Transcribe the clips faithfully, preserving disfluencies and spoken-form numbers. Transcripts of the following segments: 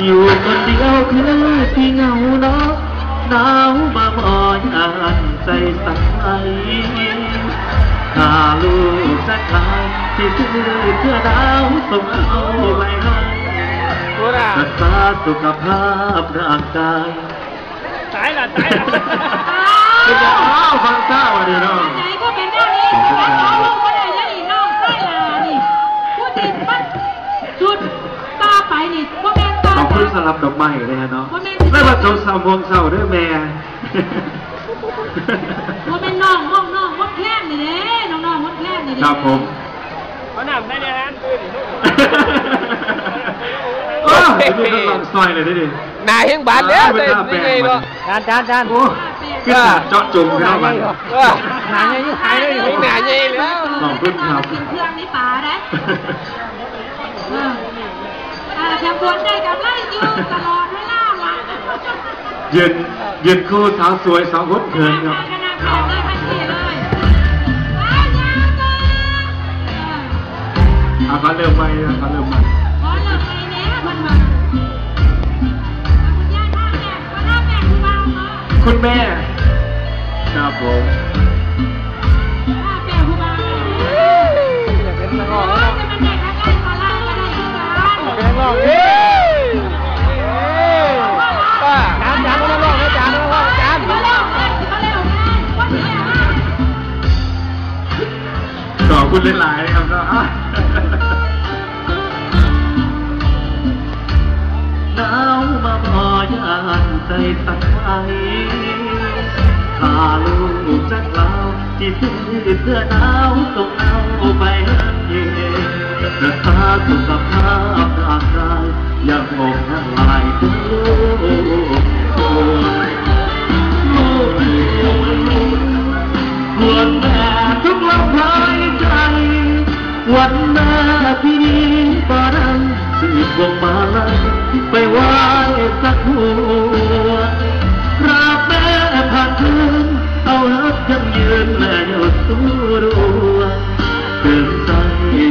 อยู่คนเดียวคือที่เหงาเนาะ หนาวมาหมอยอันใจสั่นไหว ถ้าลูกจะขายที่ซื้อเสื้อหนาวส่งเอาไปให้ พูดอ่ะ รักษาสุขภาพร่างกาย ตายละตายละ เป็นไงอ้าวฟังเศร้าอ่ะเดี๋ยวเนาะ ไหนก็เป็นแนวนี้นะคะเอาลงมาได้ยังอีกน้องไส้ลานี่ผู้ติดปัดจุดต่อไปนี่พวกแม่นต่อ ขอบคุณ ไป สำหรับดอกไม้เลยฮะเนาะ พ่อแม่ ได้บัตรจองสามวงเสาร์ด้วยแม่ พวกแม่น้องห้องน้องวัดแพงนี่เด้น้องน้องวัดแพงนี่เด้ ครับผม เขานำได้เนี่ยฮะ โอ้ยนี่ก็ลองซอยเลยดิ หนาแห้งบาดแล้ว ไม่ ได้ ทาแป้ ยัง งไง มา บ่ ดิ จานจานจาน โอ้คือสาดเจาะจงพี่น้องมัน เออ หนาใหญ่อยู่หายเลยอยู่ หนาใหญ่แล้ว ขอบคุณครับ กินเครื่องนี่ป๋าได้เอออ่าแชมป์บนได้กับไล่อยู่ตลอดเวลาว่ะ ยืนยืนคู่สาวสวยสองคนเขินครับ ขนาดแข่งได้ทันทีเลยไปยาวเลยเออ อ่ะเขาเริ่มไปนะเขาเริ่มไป ขอเลิกไปแน่คนมาคุณย่าท่าแม่ก็ท่าแม่คือเบาเนาะ คุณแม่ครับผม ท่าแม่คือเบาเลยโอ้ยจะมันได้ทักไล่มาไล่มาได้ทุกวัน แบงค์ลองเย้ จานจานมาลองนะจานมาลองจาน มาเร็วมาเร็วมาเร็วมาเร็ว ขอบคุณหลายๆนะครับเนาะ หนาวมาพอยานใจสั่นไหว ถ้าลูกจะกล่าวที่ซื้อเสื้อหนาวส่งเอาไปให้รักษาสุขภาพร่างกายอย่างอกทั้งหลายทุกคน ห่วงแม่ทุกลมหายใจ วันแม่ที่นี้บ่ได้สืบวงมาลัยไปไหว้สักหัวกราบแม่ผ่านคืน เอาฮักยังยืนแม่อยู่สู้ดวงเติมใจ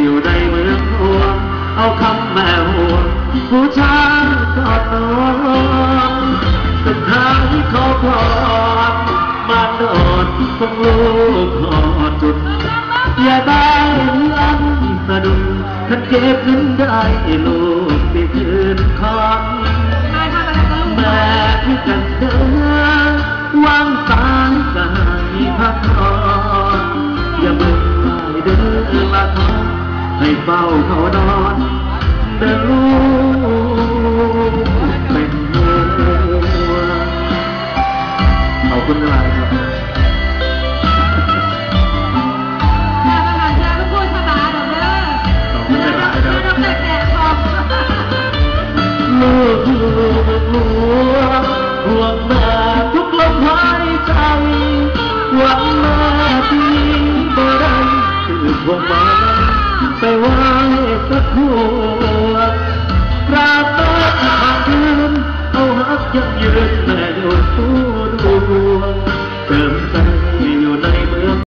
อยู่ในเมืองหลวง เอาคำแม่ห่วงบูชาต่อน้องสุดท้ายขอพร มานอนของลูกขอจุด อย่าได้อันสะดุดคันเก็บเงินได้ลูกสิคืนคอน แม่ที่กันเดินวางสายกายพักผ่อนอย่าเบิ่งสายเดินละทอนให้เฝ้าเขานอนเดินลูกเป็นห่วง ขอบคุณหลายครับ ค่ะมาหาเธอก็พูดภาษาเดิมเด้อ ขอบคุณหลายครับ เธอต้องแตกแตกคอ ลูกอยู่เมืองหลวงห่วงแม่ทุกลมหายใจหวังแม่ที่บ่ได้คือพวงมาลัยไปไหว้สักหัวกราบแม่ผ่านคืนเอาฮักยังยืนแม่อยู่สู้